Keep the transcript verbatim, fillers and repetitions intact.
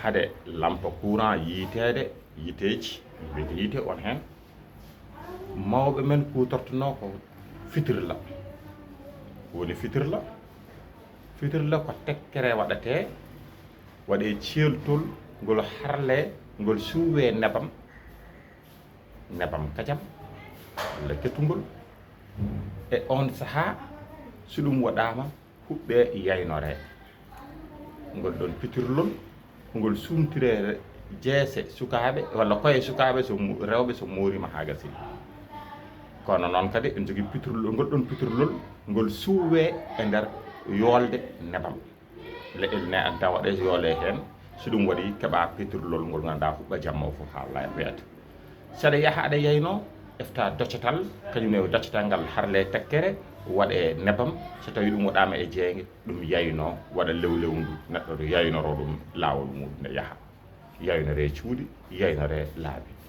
Hade lampa courant yiiteede, yiiteeji, mbiyete yiite on heen, mawɓe men kuutortonoo ko fitirla. Woni fitirla, fitirla ko tekkere waɗatee, waɗee ceeltol, ngol harlee, ngol suuwee nebam, nebam kajam walla kettungol. E oon sahaa, so ɗum waɗaama, huɓɓee yaynoree. Ngol ɗoon pitirlol, ngol suumtiree jeese sukaaɓe walla koye sukaaɓe so mu-, rewɓe so mooriima haa gasii. Kono noon kadi en njogii pitirlol, ngol ɗoon pitirlol, ngol suuwee e nder yoolde nebam. Leɗɗel ne adda waɗee yoolee heen, so ɗum waɗii keɓaa pitirlol ngol ngannduɗaa huɓɓa jamma o fof haa laya wiyata. Saɗa yaha aɗa yaynoo, efta doccatal, kañum e doccatal ngal harlee tekkere, waɗee nebam, so tawii ɗum waɗaama e jeeynge, ɗum yaynoo, waɗa lewlewndu, neɗɗo ɗo yaynoroo ɗum laawol mum ne yaha. Yaynoree cuuɗi, yaynoree laabi.